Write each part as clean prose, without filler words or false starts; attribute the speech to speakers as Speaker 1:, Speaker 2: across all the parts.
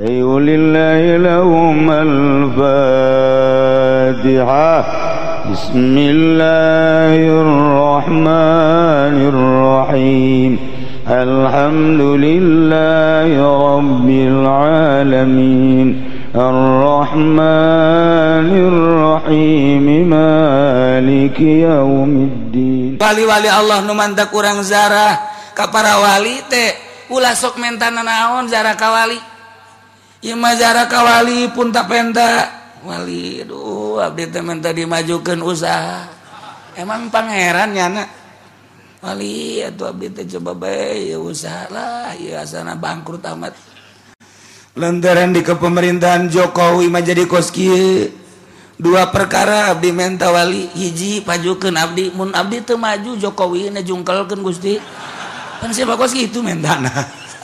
Speaker 1: Lillahi lahum al-Fatihah. Bismillahirrahmanirrahim. Alhamdulillahi rabbil alamin. Arrahmanirrahim. Maliki yaumiddin.
Speaker 2: Wali-wali Allah nu manta kurang zarah ka para wali teh ulah sok mentana naon zarah ka wali. Ieu mah zarah ka wali pun tak penta. Wali aduh abdi teh menta dimajukeun usaha. Emang pangeran nyana. Wali atuh abdi teh coba bae usaha lah ieu asana bangkrut amat. Lantaran di kepemerintahan Jokowi mah jadi kos kieu. Dua perkara abdi menta wali, hiji pajukeun abdi, mun abdi teu maju Jokowi na jungkelkeun Gusti. Pan siapa kos kitu mentana.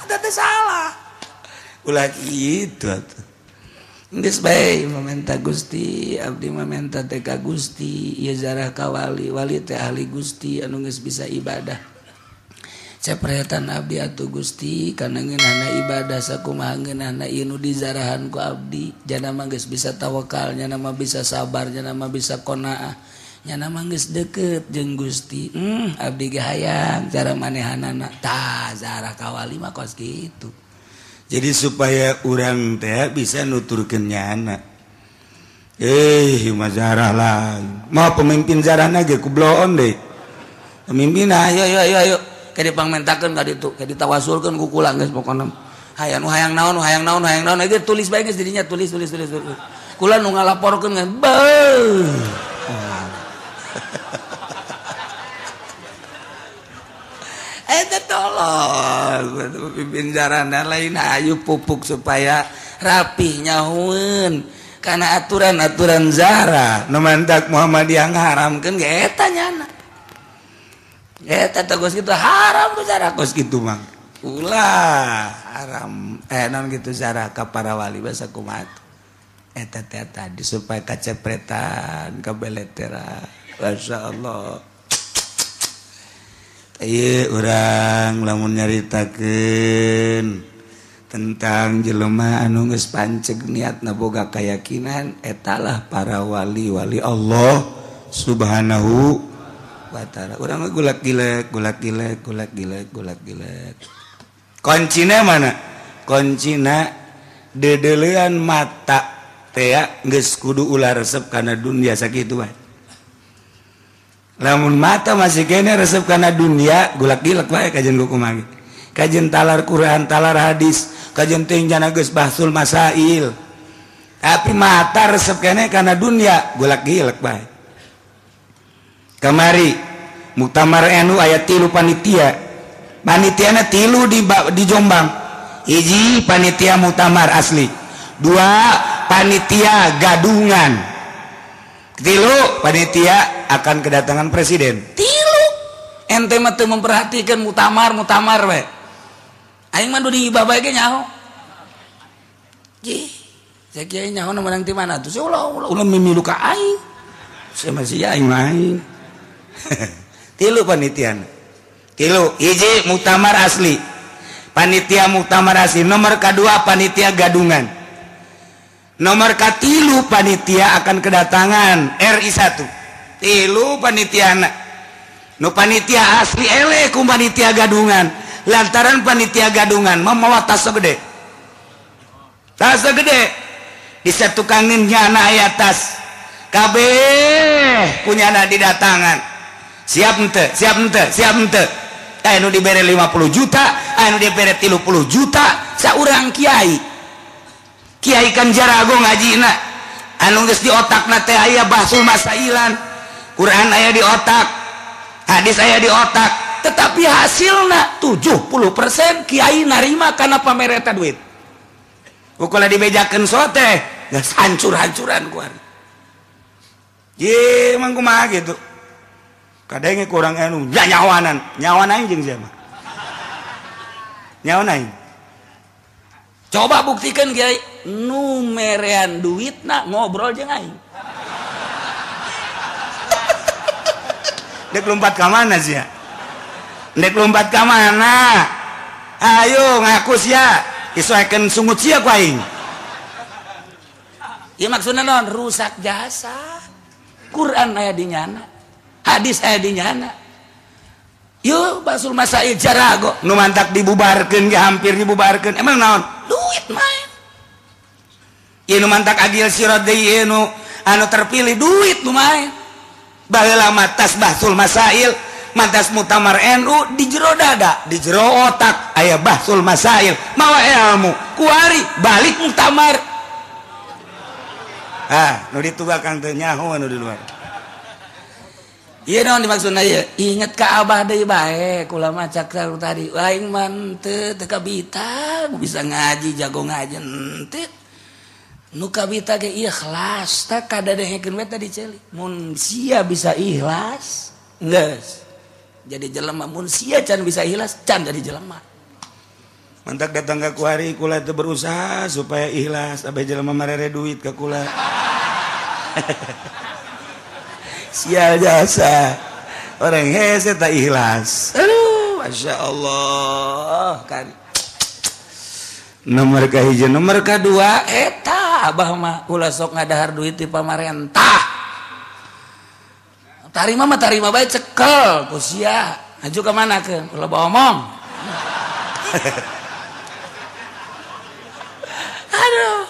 Speaker 2: Eta teh salah. Ulah kitu atuh. Geus bae mamenta Gusti, abdi mamenta teh ka Gusti, ieu zarah ka wali, wali teh ahli Gusti anu geus bisa ibadah. Cepretan abdi atuh Gusti kana ngeunahna ibadah sakumaha ngeunahna ieu nu dizarahan ku abdi, jana mah geus bisa tawakal, nyana mah bisa sabar, nyana mah bisa qanaah, nyana mah geus deukeut jeung Gusti. Abdi ge hayang cara manehanana. Tah zarah ka wali mah kos kitu.
Speaker 1: Jadi supaya urang teh bisa nuturkeun nyana. Mah zarah lah. Mau pemimpin zarahna ge kubloon deui. Pemimpin
Speaker 2: ayo ayo ayo ayo kayak dipangmentakeun ka ditu, kayak ditawasulkeun ku kula geus pokona. Hayang nu hayang naon, hayang naon, hayang naon ge tulis bae geus didinya tulis tulis tulis tulis. Kula nu ngalaporkeun geus beuh. Eta tolong pimpin jarana lain ayu pupuk supaya rapih nyahueun karena aturan-aturan zara
Speaker 1: nu mantak Muhammadiyah ngaharamkeun
Speaker 2: ge eta nyana. Eta teh geus kitu haram ku zara
Speaker 1: kos kitu mang. Ulah haram naon kitu zara ka para wali basa kumaha. Eta teh tadi supaya kacepretan kabeleteran. Masyaallah. Ieu urang lamun nyaritakeun tentang jelema anu geus panceg niatna boga kayakinan etalah para wali-wali Allah Subhanahu wa ta'ala. Urang mah gulak gilek gulak gilek gulak gilek gulak gilek. Kuncina mana? Kuncina deudeulean mata teh geus kudu ulah resep kana dunia sakitu bae. Lamun mata masih kene resep kana dunia gulak gilek bae kajen kumaha. Kajen talar Quran, talar hadis, kajen teh jana geus bahsul masail. Tapi mata resep kene kana dunia gulak gilek bae. Kamari Muktamar NU aya 3 panitia. Panitiana 3 di Jombang. Hiji panitia muktamar asli, 2 panitia gadungan, 3 panitia akan kedatangan presiden.
Speaker 2: 3 ente mah teu memperhatikan muktamar muktamar we. Aing mah di babae ge nyaho. Jih, saya kiai nyaho nu menang ti mana tuh? Saya ulah ulah ulah mimilu ka aing. Saya masih aing mah aing.
Speaker 1: 3 panitiana. 3 hiji muktamar asli. Panitia muktamar asli, nomor kedua panitia gadungan. Nomor katilu panitia akan kedatangan RI 1. 3 panitiana. Nu panitia asli eleh ku panitia gadungan. Lantaran panitia gadungan mamawa tas gede. Tas gede. Disatukangin nyana aya tas. Kabeh ku nyana didatangan. Siap henteu, siap henteu, siap henteu. Aya nu dibere 50 juta, aya nu dibere 30 juta, saurang kiai. Kiai kan jarago ngajina. Anu geus di otakna teh aya bahsul masailan. Quran aya di otak, hadis aya di otak,
Speaker 2: tetapi hasilna 70% kiai narima kana pamereta duit.
Speaker 1: Ukola dibejakeun sote, geus hancur-hancuran ku ari. Ye, emang kumaha gitu. Kadenge kurang anu nyawanan, nyawan aing jeung sia mah. Nyawan aing.
Speaker 2: Coba buktikan kiai, nu merean duitna ngobrol jeung aing.
Speaker 1: Dek lompat ka mana sia? Dek lompat ka mana? Ayo ngaku sia. Isoekeun sungut sia ku aing.
Speaker 2: Ieu maksudna naon? Rusak jasa. Quran aya di nyana, hadis aya di nyana. Yeuh Basul Masail jarago
Speaker 1: nu mantak dibubarkeun ge hampir dibubarkeun. Emang naon?
Speaker 2: Duit main.
Speaker 1: Ieu nu mantak Agil Sirot deui ieu nu anu terpilih duit nu main. Baheula mah tas Basul Masail, mantas Muktamar NU di jero dada, di jero otak aya Basul Masail, mawa ilmu, kuari balik muktamar. Ah, nu ditubakang teu nyaho anu di luar.
Speaker 2: Ieu naon dimaksudna ieu? Inget ka abah deui bae, kula mah cak tadi, aing mah teu teu kabita bisa ngaji, jago ngaji henteu. Nu kabita ge ikhlas, tah kadadehekeun we tadi ceuli. Mun sia bisa ikhlas, geus jadi jelema. Mun sia can bisa ikhlas, can jadi jelema.
Speaker 1: Mantak datang ka kuari kula teu berusaha supaya ikhlas, abeh jelema marere duit ka kula. Sial jasa. Orang hese tak ikhlas.
Speaker 2: Aduh, Masya Allah. Kan.
Speaker 1: Nomor kahiji, nomor
Speaker 2: kadua eta abah mah ulah sok ngadahar duit di pamarentah. Tarima mah tarima bae cekel ku sia. Aju ka mana keun? Ulah bawa omong. Aduh,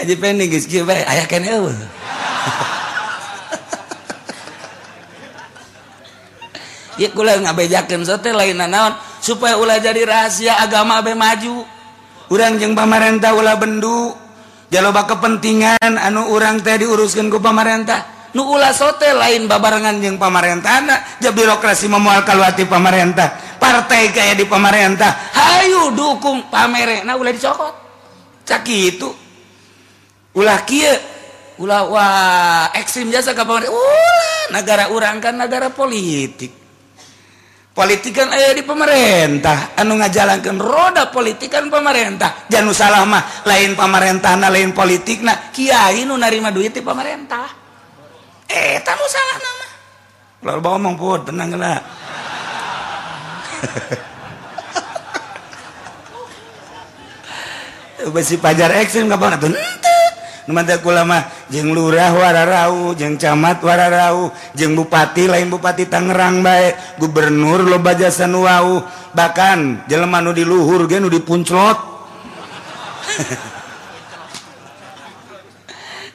Speaker 1: aja pending geus kieu bae aya keneh eueuh.
Speaker 2: Ieu kula ngabejakeun sote lain naon supaya ulah jadi rahasia agama abe maju.
Speaker 1: Urang jeung pamarentah ulah bendu. Jaloba kepentingan anu urang teh diuruskeun ku pamarentah.
Speaker 2: Nu ulah sote lain babarengan
Speaker 1: jeung pamarentahna, ja birokrasi moal kaluar ti pamarentah. Partai kaya di pamarentah,
Speaker 2: hayu dukung pamerena ulah dicokot.
Speaker 1: Cak kitu. Ulah kieu,
Speaker 2: ulah wah ekstrim jasa ka pamarentah. Ulah negara urang kan negara politik.
Speaker 1: Politik kan aya di pemerintah, anu ngajalankeun
Speaker 2: roda politik kan pemerintah.
Speaker 1: Janu salah mah lain pamarentahna lain politikna,
Speaker 2: kiai nu narima duit ti pemerintah. Eta nu salah nama.
Speaker 1: Lalu bawa omong pun tenang lah. Besi pajar ekstrim kapan atuh henteu. Nu mantak kula mah jeung lurah wararau, jeung camat wararau, jeung bupati lain bupati Tangerang bae, gubernur loba jasa nu wau, bahkan jelema nu di luhur ge nu dipunclot.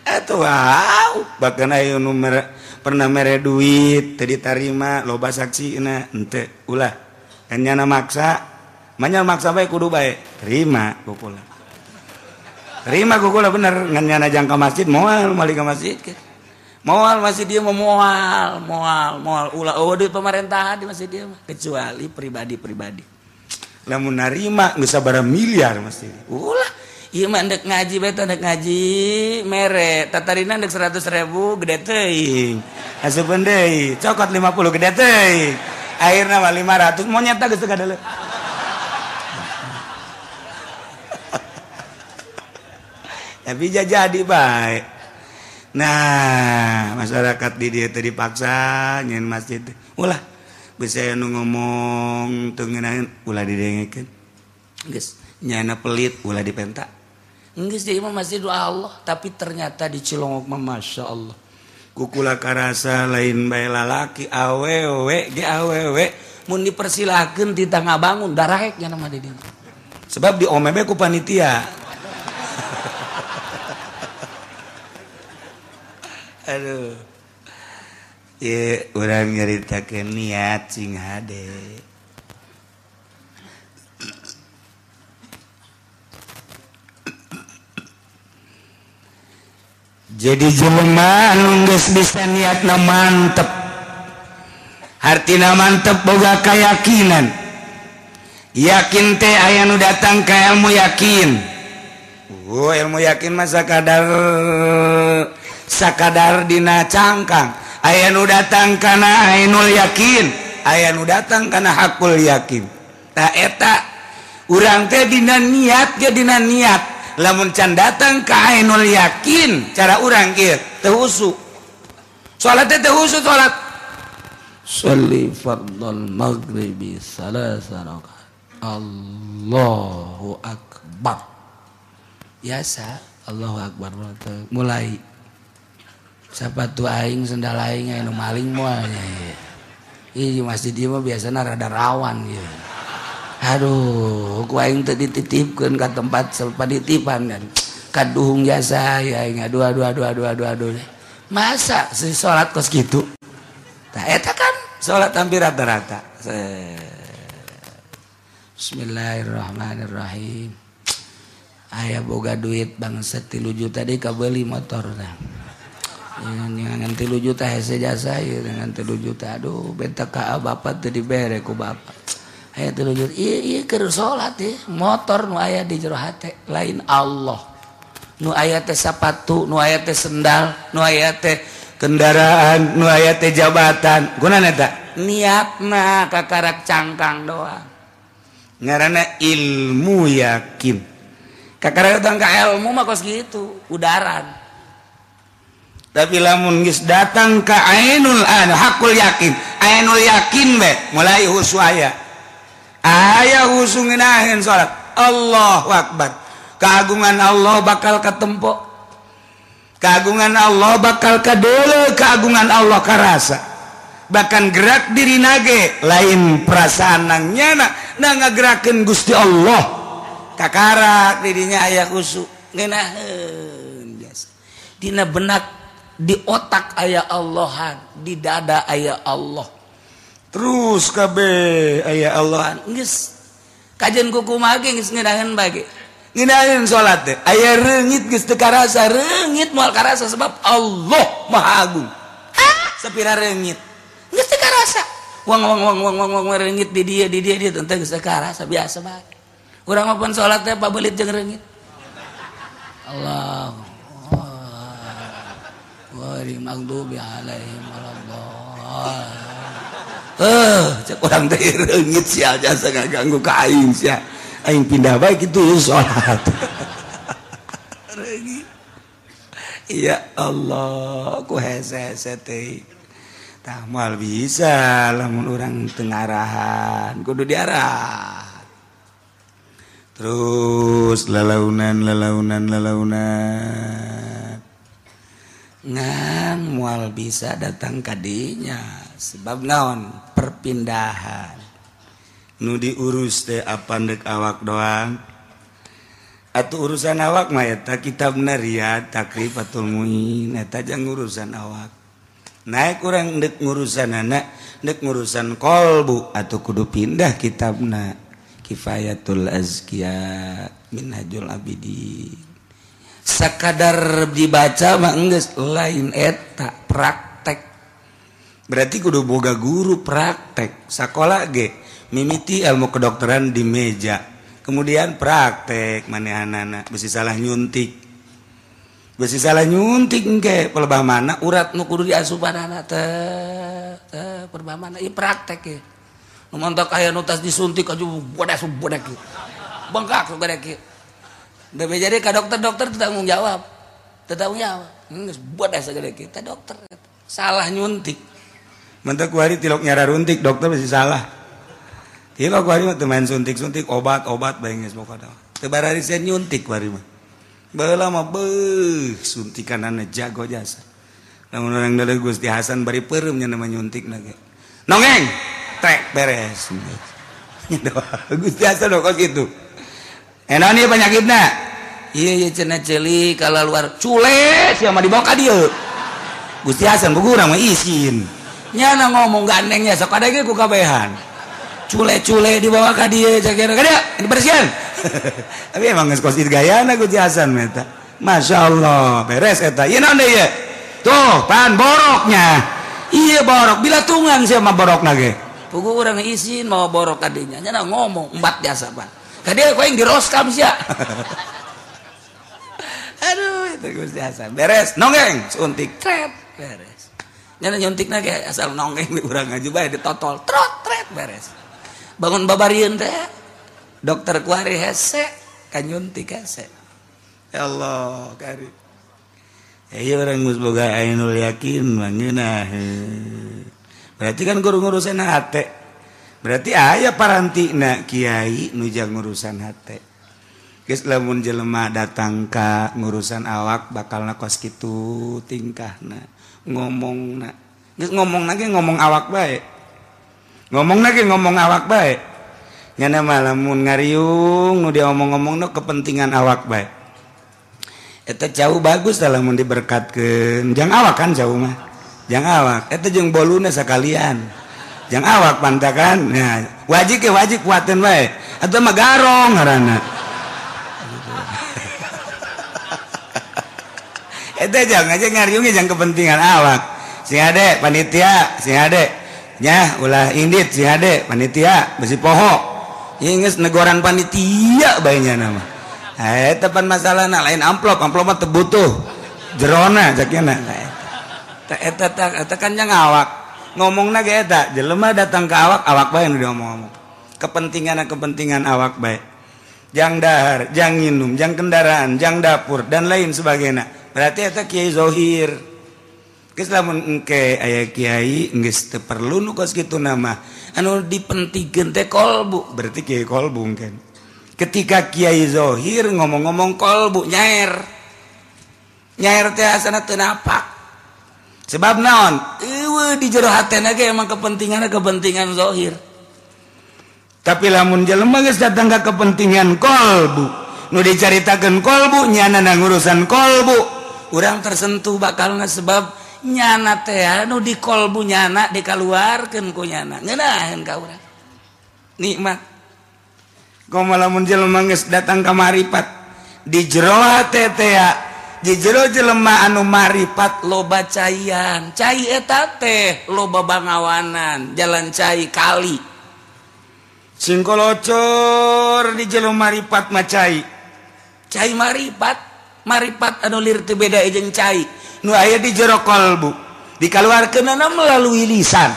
Speaker 1: Atuh wow, bahkan aya nu pernah mere duit teu ditarima loba saksina henteu ulah. Kan nyana maksa, manya maksa bae kudu bae, terima ku kula. Terima ku kula bener ngan nyana jang ka masjid moal mali ka masjid ke.
Speaker 2: Moal masih dia mau moal, moal, moal ulah eueuh duit pemerintahan di masjid dia mah kecuali pribadi-pribadi.
Speaker 1: Lamun narima geus sabaraha miliar masjid.
Speaker 2: Ulah ieu mah ndek ngaji bae teh ndek ngaji mere tatarina ndek 100.000 gede teuing.
Speaker 1: Asupeun deui, cokot 50 gede teuing. Akhirna mah 500 monyet teh geus teu kadeuleu. Tapi jadi baik. Nah, masyarakat di dia teh dipaksa nyeun masjid. Ulah bisa nu ngomong teu ngeunaheun ulah didengekeun.
Speaker 2: Geus
Speaker 1: nyana pelit ulah dipenta.
Speaker 2: Geus deui mah masjid doa Allah, tapi ternyata di Cilongok mah Masya Allah.
Speaker 1: Kukula karasa lain bae lalaki awewe ge awewe
Speaker 2: mun dipersilahkeun ti tangga bangun darahek nya mah di dieu.
Speaker 1: Sebab di omebe ku panitia. Aduh. Ye urang nyaritakeun niat sing hade. Jadi jelema anu geus bisa niatna mantep. Hartina mantep boga keyakinan. Yakin teh aya nu datang ka ilmu yakin. Oh, ilmu yakin mah sakadar dina cangkang. Aya nu datang kana ainul yakin, aya nu datang kana hakul yakin. Tah eta urang teh dina niat ge dina niat. Lamun can datang ka ainul yakin, cara urang kieu teu husu. Salat teh teu husu salat.
Speaker 2: Sholli fardhal maghribi salasa rakaat. Allahu akbar. Biasa Allahu Akbar mulai sepatu aing sendal aing anu maling moal nya. Ih masjid ieu mah biasana rada rawan ieu. Aduh, ku aing teh dititipkeun ka tempat panitipan kan. Kaduhung jasa ya aing aduh aduh aduh aduh aduh aduh. Masa si salat kos kitu? Tah eta kan salat hampir rata-rata. Bismillahirrahmanirrahim. Aya boga duit bangsa 3 juta di kabeli motor tah. Dengan 3 juta hese jasa ieu dengan 3 juta aduh benta ka bapak teu dibere ku bapak. Aya 3 juta ieu ieu keur salat ieu motor nu aya di jero hate lain Allah. Nu aya teh sapatu, nu aya teh sendal, nu aya teh
Speaker 1: kendaraan, nu aya teh jabatan. Gunana eta?
Speaker 2: Niatna kakarak cangkang doang.
Speaker 1: Ngaranna ilmu yakin.
Speaker 2: Kakarak datang ka ilmu mah kos gitu, udaran.
Speaker 1: Tapi lamun geus datang ka ainul an hakul yakin, ainul yakin be mulai husu aya. Aya husu ngeunaheun salat. Allahu akbar. Keagungan Allah bakal katempo. Keagungan Allah bakal kadeuleu, keagungan Allah karasa. Bahkan gerak diri nage lain perasaan nang nyana na ngagerakeun Gusti Allah.
Speaker 2: Kakarak dirinya aya khusyuk ngeunaheun biasa. Dina benak di otak aya Allahan, di dada aya Allah.
Speaker 1: Terus kabeh aya Allahan.
Speaker 2: Geus kajen kukumaha ge geus ngeunaheun bae.
Speaker 1: Ngeunaheun salat teh aya reungit geus teu karasa,
Speaker 2: reungit moal karasa sebab Allah Maha Agung. Sapira reungit geus teu karasa. Wang wang wang wang wang wang reungit di dieu di dieu teu geus teu karasa biasa bae. Urang mah pun salat teh pabelit jeung reungit. Allah ghairil maghdubi alaihim waladdallin.
Speaker 1: Cek urang teh reungit sia jasa ngaganggu ka aing sia. Aing pindah bae kitu salat. Reungit. Ya Allah, ku hese-hese teh. Tah moal bisa lamun urang teu ngarahan, kudu diarah. Terus lalaunan lalaunan lalaunan.
Speaker 2: Ngan moal bisa datang kadinya sebab naon perpindahan.
Speaker 1: Nu diurus teh apa ndek awak doang atau urusan awak mah eta kitabna Riyad Takrifatul Muin eta jang urusan awak. Naik urang ndek ngurusan anak ndek ngurusan kolbu atau kudu pindah kitabna Kifayatul Azkiya Minhajul Abidin.
Speaker 2: Sakadar dibaca mah enggeus lain eta praktek.
Speaker 1: Berarti kudu boga guru praktek. Sakola ge mimiti ilmu kedokteran di meja, kemudian praktek manehanana besi salah nyuntik. Besi salah nyuntik engke pelebah mana
Speaker 2: urat nu kudu diasupanana teh teh pelebah mana ieu praktek ye. Nu montok aya nu tas disuntik aja bodas bodak ieu. Bengkak gede kieu. Bebe jadi ka dokter-dokter tanggung jawab. Tanggung jawab. Geus bodas gede kieu teh dokter. Salah nyuntik.
Speaker 1: Mentek kuari tilok nyara runtik dokter besi salah. Tilok kuari mah teu main suntik-suntik obat-obat bae geus pokona. Teu bararisen nyuntik kuari mah. Baheula mah beuh suntikanana jago jasa. Lamun urang deuleu Gusti Hasan bari peureum nya nama nyuntikna ge. Nongeng trek beres. Gusti Hasan kos kitu. Enaon ieu penyakitna?
Speaker 2: Ieu ieu cenah ceuli kalaluar cule
Speaker 1: sia mah dibawa ka dieu. Gusti Hasan ku urang mah isin.
Speaker 2: Nyana ngomong gandengnya sok ada ge ku kabehan. Cule-cule dibawa ka dieu cakira ka dieu dibersihan.
Speaker 1: Tapi emang geus kos gayana Gusti Hasan mah eta. Masyaallah, beres eta. Ieu naon deui ieu? Tuh, pan boroknya. Ieu borok bilatungan sia mah borokna ge.
Speaker 2: Pugu urang isin mau borok ka dinya. Nyana ngomong embat biasa pan. Ka dieu ku aing diroskam sia.
Speaker 1: Aduh, itu Gusti Hasan. Beres, nonggeng, suntik,
Speaker 2: tret, beres. Nyana nyuntikna ge asal nonggeng di urang aja bae ditotol, trot, tret, beres. Bangun babarieun teh. Dokter kuari hese, kanyuntik hese.
Speaker 1: Ya Allah, kari. Ieu urang geus boga ainul yakin mah ngeunah. Berarti kan guru ngurusan hate. Berarti aya parantina kiai nu jang ngurusan hate. Geus lamun jelema datang ka ngurusan awak bakalna kos kitu tingkahna ngomongna. Geus ngomongna ge ngomong awak bae. Ngomongna ge ngomong awak bae. Nyana mah lamun ngariung nu diomong-omongna kepentingan awak bae. Eta jauh bagus lah lamun diberkatkeun. Jang awak kan jauh mah. Jang awak eta jeung boluna sakalian. Jang awak pantakan. Nah, wajib ke wajib kuateun bae. Atau mah garong ngaranna. Eta jangan aja ngariungnya jangan kepentingan awak. Sing ade panitia, sing ade nya ulah indit sing ade panitia besi poho. Ieu geus negoran panitia bae nya nama. Eta pan masalahna lain amplop, amplop mah teu butuh. Jerona cakna. Eta eta kan jang awak. Ngomongna ge eta, jelema datang ke awak, awak bae nu diomong-omong. Kepentingan-kepentingan awak bae. Jang dahar, jang nginum, jang kendaraan, jang dapur dan lain sebagainya. Berarti eta kiai zohir. Geus lamun engke aya kiai geus teu perlu nu kos kitu nama. Anu dipentingkeun teh kolbu, berarti kiai kolbu kan. Ketika kiai zohir ngomong-ngomong kolbu nyaer. Nyaer teh asana teu napak. Sebab naon? Eueuh di jero hatena ge emang kepentinganna kepentingan zohir. Tapi lamun jelema geus datang ka kepentingan kolbu, nu dicaritakeun kolbu nyana ngurusan kolbu. Urang tersentuh bakalna sebab nyana teh anu di kolbu nyana dikaluarkeun ku nyana ngeunaheun ka urang nikmat. Komo lamun jelema geus datang ka maripat di jero hate teh di jero jelema anu maripat loba caian cai eta teh loba bangawanan jalan cai kali singkolocor di jero maripat mah cai cai maripat maripat anu lir teu beda jeung cai nu aya di jero kolbu dikaluarkeunana melalui lisan.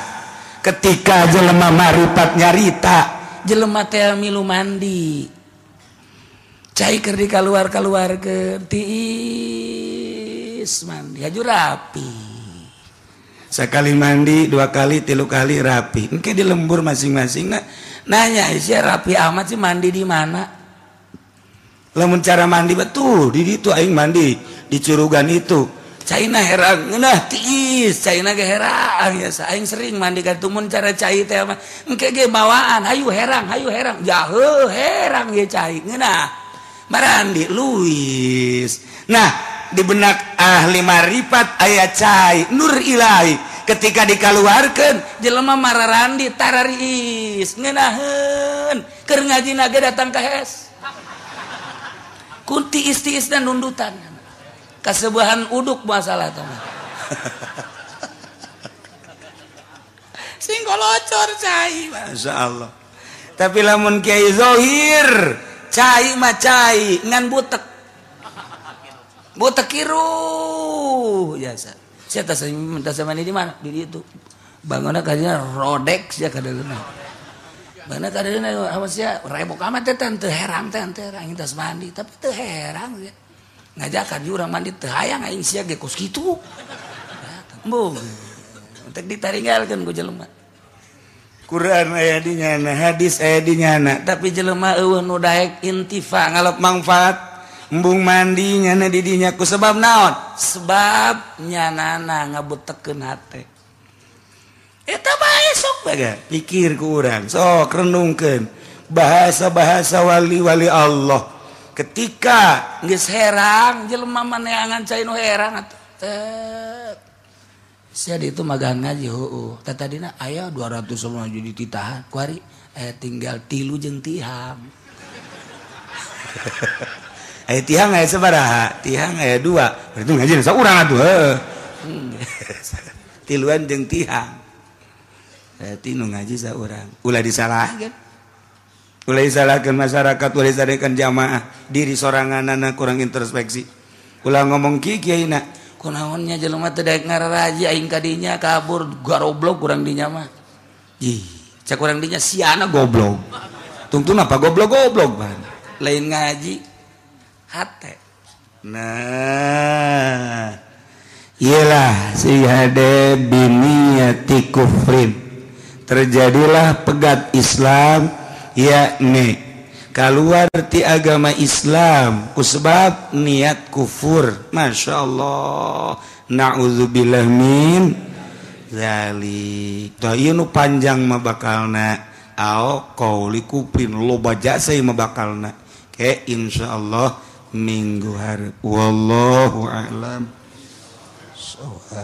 Speaker 1: Ketika jelema maripat nyarita jelema teh milu mandi cai keur dikaluar-kaluarkeun tiis mandi haju rapi sakali mandi dua kali tilu kali rapi engke di lembur masing-masing nanya sia rapi amat sih mandi di mana. Lamun cara mandi betul di ditu aing mandi di curugan itu caina herang ngeunah tiis caina ge herang ya aing sering mandi ka tumun cara cai teh mah engke ge bawaan hayu herang jaheuh herang ge cai ngeunah marandi luis. Nah di benak ahli maripat aya cai nur ilahi ketika dikaluarkeun jelema mararandi tarariis ngeunaheun keur ngajina ge datang ka hes kunti istiis dan nundutan kasebuahan uduk masalah teman singkolocor cai masya Allah. Tapi lamun kiai zohir cai mah cai ngan butek butek kiruh jasa saya tas mandi di mana di itu bangunna kadinya rodek sia kadeuleuna bangunna kadeuleuna awas sia rebok amat teh teu herang teh aing tas mandi tapi teu herang sia ngajakan urang mandi teu hayang aing sia ge kos kitu embung teh ditaringgalkeun ku jelema. Quran aya di nyana, hadis aya di nyana, tapi jelema eueuh nu daek intifa ngalap manfaat embung mandi nyana di dinya ku sebab naon? Sebab nyanana ngabutekeun hate. Eta bae sok bae pikir ku urang, sok renungkeun bahasa-bahasa wali-wali Allah. Ketika geus herang jelema maneangan cai nu herang atuh. Sia di itu magahan ngaji heueuh. Tah tadina aya 200 sama jadi titahan kuari tinggal tilu jeung tihang. Aya tihang aya sabaraha? Tihang aya 2. Berarti ngaji saurang atuh heueuh. Tiluan jeung tihang. Berarti nu ngaji saurang. Ulah disalahkeun. Ulah disalahkeun masyarakat, ulah disalahkeun jamaah, diri soranganana kurang introspeksi. Ulah ngomong kieu kiaina. Kunaonnya jelema teu daek ngararaji aing kadinya kabur garoblok kurang dinya mah. Ih, cak kurang dinya siana goblok. Tungtun apa goblok-goblok ban. Lain ngaji hate. Nah, iyalah si hade biniyati kufrin. Terjadilah pegat Islam yakni Keluar ti agama Islam kusebab niat kufur. Masya Allah, na'udzubillah min dzalik. Tah ieu nu panjang mah bakalna au qauli kufrin, loba jasa ieu mah bakalna. Ke insyaallah minggu hareup. Wallahu a'lam. Shawab.